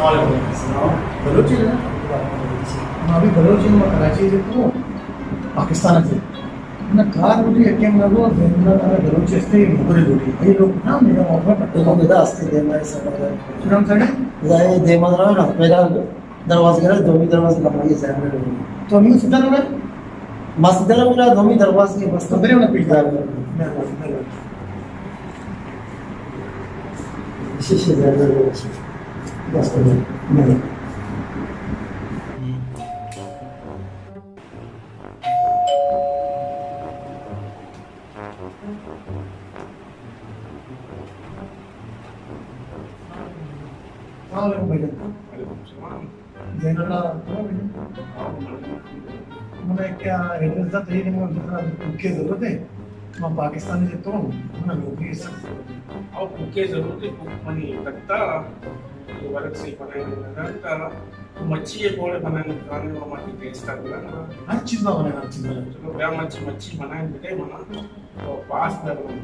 وعلیکم السلام. بلوچی ہے نا؟ ہاں، ابھی بلوچی میں کراچی سے تو پاکستان سے. نا کار مجھے یقین نہ ہوا، زندہ تھا بلوچی سے مغرب ہوتی. یہ لوگ نا میرا آفر تو پٹو. مجھے دس دے میں سب. سنام سر. یہ دیما رہا نا، میرا دروازہ گرا، دومی دروازہ کا یہ سامنے. تو ہمیں سدھا رہا؟ مسجد ءَ را دومی دروازگ ءَ بس. تو برے ونا پیش دار. مہربانی، مہربانی. شیشے دار، بس. مہربانی. السلام علیکم بھائی جان. وعلیکم السلام. زینب نا، من کیا ایڈریس دا تئی، من ذرا کوکے ضرورت ہے. من پاکستان سے تو، من نوکری سک. او کوکے ضرورت ہے، کوک منی تکتا، تو ورک سے بنائے نہ کرتا، تو مچھی ہے بولے بنائے نہ کرنے، وہ مچھی ٹیسٹ کر لینا. ہر چیز بنائے، ہر چیز بنائے. چلو، بیا مچھی، مچھی بنائے بدے منا، تو پاس نہ بنائے.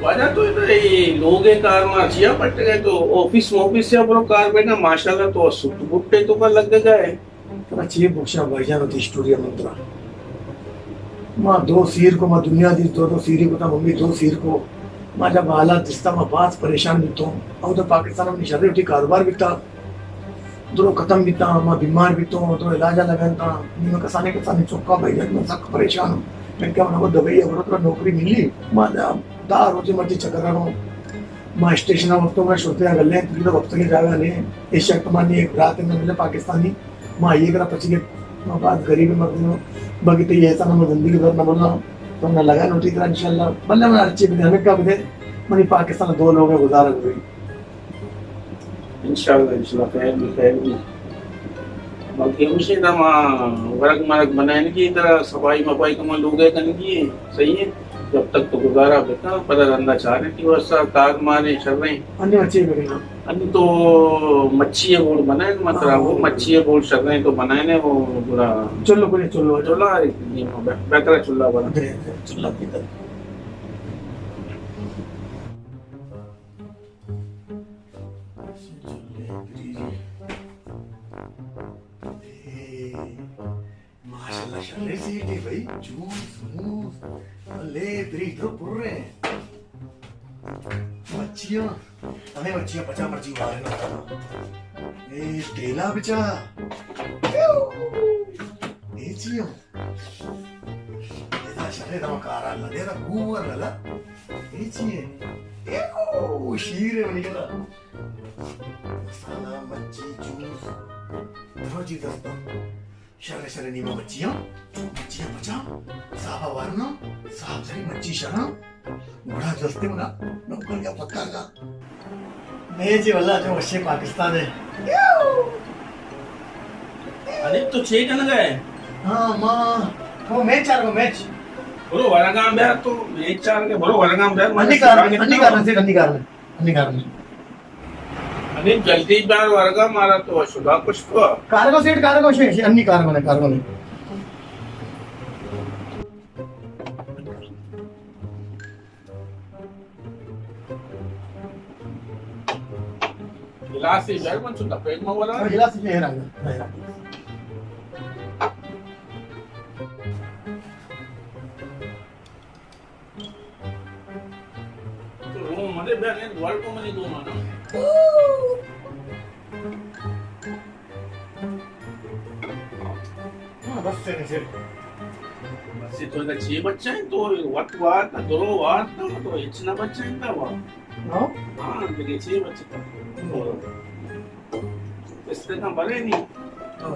واجہ تو ادھر یہ لوگ کار ما چیا پٹ گئے تو آفس موفس یا برو کار بیٹھا ماشاءاللہ تو سٹ بٹے تو کا لگ گئے. ترا چے بخشاں بھائی جان، وتی اسٹوری ءَ من ترا. ما دو سیر کو، ما دنیا دی دو دو سیری کو، تا ممی دو سیر کو. ما جب حالات دستا ما باز پریشان بیتوں. او تو پاکستان ءَ منی شریں وتی کاروبار بیتا، درو ختم بیتا، ما بیمار بیتوں، درو علاج لگائیں تا. نی من کسانے کسانے چوکا بھائی جان، من سک پریشان ہوں. من کیا من دبئی ءَ برو ترا نوکری ملی، ما دا، دا روزی مرچی چکر رہوں. ما اسٹیشن ءَ وقت کو شرطے گلیں، تجھے وقت کے جاگا لیں. ایشیا کمانی ایک برات ہے، ملے پاکستانی. ما یہ کرا پچی کے، ما باز غریب مردم ہوں. باقی تو یہ ایسا نہ زندگی بھر نہ بولنا، تو نہ لگا نوٹی کرا انشاءاللہ. بلے من ہر چیز بدے، ہمیں کیا بدے، منی پاکستان دو لوگ ہیں گزارا کرے. انشاءاللہ، انشاءاللہ، خیر بھی، خیر بھی. باقی ہمیشہ دا ما ورگ مرگ بنائیں کی طرح صفائی مفائی کما لوگ ہے کنگی ہے، صحیح ہے. جب تک تو گزارا بتا، پدا رندا چارے کی واسطہ کار مارے شریں. انی مچھی بگنا. انی تو مچھی ہے گوڑ بنائے، مطلب ہاں، وہ ہاں. مچھی ہے گوڑ شریں تو بنائے نے وہ گڑا. چلو بولے، چلو. چلو، بہتر ہے چلو بنا. جی، جی، چلو کی طرح. اے، ماشاءاللہ، شریں سیٹے بھائی، جوس، موس، لے، فریج تو پر ہیں. مچھیاں، ہمیں مچھیاں پچا مرچی مارے نا. اے، تیلا بچا. اے چیاں. ادا شرے دما کارا لگے، ادا گوور لگا. اے چی ہے؟ اے او شیر ہے منی کتا. مسالہ، مچھی، جوس. دما چیز دستا. شرے شرے نیما مچھیاں. مچھیاں پچا. صاحبا ورنا. صاحب سری مچھی شرا. گڑا جستے منا نوکر یا پکا گا. میچ ہے واللہ، جو وشے پاکستان ہے. ارے تو چے کنگا ہے؟ ہاں، ما، وہ میچ آ رہا، میچ. برو ورگاں بیار تو، میچ آ رہا، برو ورگاں بیار. انی کار، انی کار، سیٹ، انی کار، انی کار. ارے جلدی بیار ورگاں، مارا تو شدا کچھ تو. کارگو سیٹ، کارگو شے، شے، انی کارگو نے، کارگو نے. گلاس ہی جائے من چو لپیٹ ما والا. ہاں، گلاس ہی ہے رنگ. تو رو مدے بیا نے دوار کو منی دو مانا. ہاں، بس سے، سے. بس سے تو اگر چھ بچہ ہیں تو وقت وات نہ، درو وات نہ، تو اچ نہ بچہ ہیں تو وات. ہاں؟ ہاں، دیکھے چھ بچہ. ہاں. اس طرح بلے نہیں. ہاں.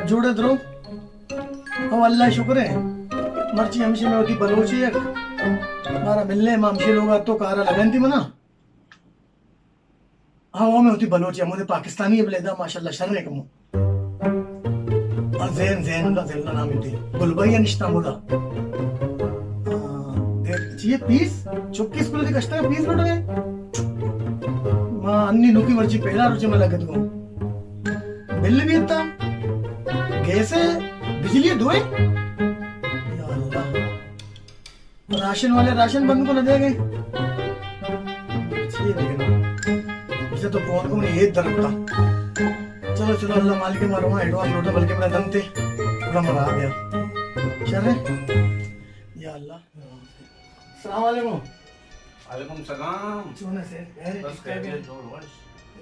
جوڑے درو؟ او اللہ شکر ہے۔ مرچی ہمشی میں ہوتی بلوچی یک مارا ملنے، ما ہمشی لوگ آتو کارا لگن تھی منا۔ ہاں، وہ میں ہوتی بلوچی، ہمودے پاکستانی ہے، بلے دا ماشاءاللہ شر ہے کمو۔ ہاں، زین، زین اللہ، زین اللہ نام ہوتی۔ گلبائی نشتا ہمودا۔ ہاں، دے، چیئے پیس؟ چکی اسکول دی کشتا پیس بڑھے؟ ما انی نوکی مرچی پہلا روچے میں لگت گوں۔ بل بھی اتنا؟ گیس ہے؟ بجلی ہے؟ دوئے؟ یا اللہ۔ راشن والے راشن بند کو نہ دے گئے۔ چیئے دیکھنا۔ اسے تو فون کو نہیں، یہ درد تھا۔ چلو، چلو، اللہ مالک ہے، مارو وہاں ایڈوانس لوٹا، بلکہ میرا دم تے۔ تھوڑا مرا آ گیا۔ شر ہے؟ یا اللہ۔ السلام علیکم۔ وعلیکم السلام۔ چون ہے سر؟ خیر ہے؟ بس ٹھیک ٹھاک ہے؟ خیریت، جوڑ وش۔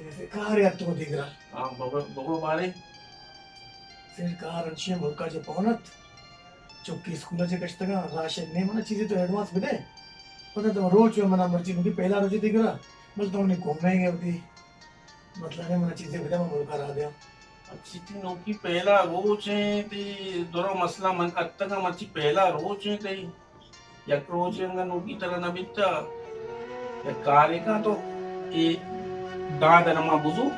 ایسے کار یار تو دیکھ رہا۔ ہاں، بگو، بگو بارے۔ سر کار انچیں ملکا چہ پونت۔ چکی اسکول چہ کشتگاں، راشن نے منا چیزے تو ایڈوانس بدے۔ پتہ تو روچ میں منا مرچی مجھے پہلا روچ دیکھ رہا۔ بس تو نے گھومیں گے ہوتی۔ مطلب ہے منا چیزے بدے، میں ملکا را دیا۔ اچھی تھی نوکی پہلا روچ ہیں تی درو مسئلہ من اتگا مرچی پہلا روچ ہیں تی۔ یک روچے انگا نوکی ترا نہ بیتا، یک کارے کن تو اے داد نما بزو،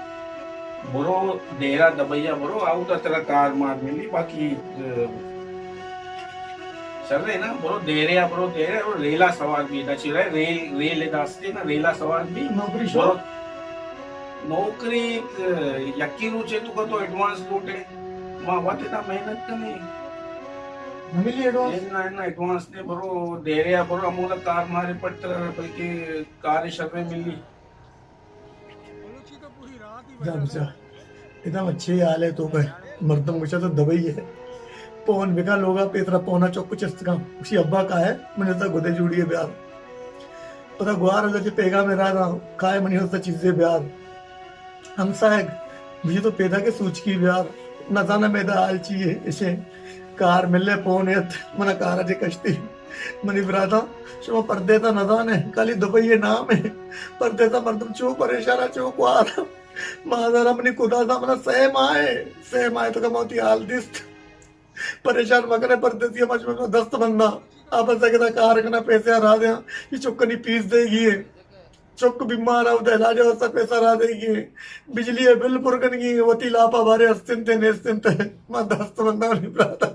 برو ڈیرہ دبئی ء برو، اودا ترا کار مار ملی، باقی، اه، شرے نا، برو ڈیرے ء برو، ڈیرے ء برو، ریلا سوار بی، دا چی رہے، ریل، ریل داستے نا، ریلا سوار بی، نوکری شو؟ برو۔ نوکری، اه، یکی روچے تو کا تو ایڈوانس لوٹے، ما وت دا محنت کنے۔ نہ ملی ایڈوانس؟ نہ، نہ، ایڈوانس نے برو، ڈیرے آ برو، ہمودا کار مارے پٹ، بلکہ کار شر ملی۔ جا بچا، ادا اچھے حال ہے تو کہ مردم گوشا تو دبئی ہے۔ پون بکا لوگا پہ ترا پونا چوک چست کن۔ اسی ابا کا ہے، من تا گدے جوڑی ہے بیار۔ پتا گوار ہے جے پیغام رادا، کائے منی ہوتا چیزے بیار۔ ہمساہگ، مجھے تو پیدا کے سوچکی بیار، نزاناں میدا حال چی ہے، اسے کار ملے پون ایت، منا کارا چہ کشتی۔ منی براتا، شما پردیسا نزانے، خالی دبئی نام ہے۔ پردیسا مردم چو پریشانا، چو کوارا۔ مادارا منی خدا دا منا سہ ماہ ہے، سہ ماہ تو کما ہوتی حال دیست۔ پریشان مکنے پردیسی، ہم شما دست بنداں۔ آپ سگدا کار کنا، پیسے را دیاں، یہ چکنی پیس دے گی ہے۔ چک بیمار ہے، اودا علاج واسطہ پیسہ را دے گی۔ بجلی ہے بل پر کنگی، وتی لاپا بارے استنتے نیستنتے۔ ما دست بنداں نی براتا۔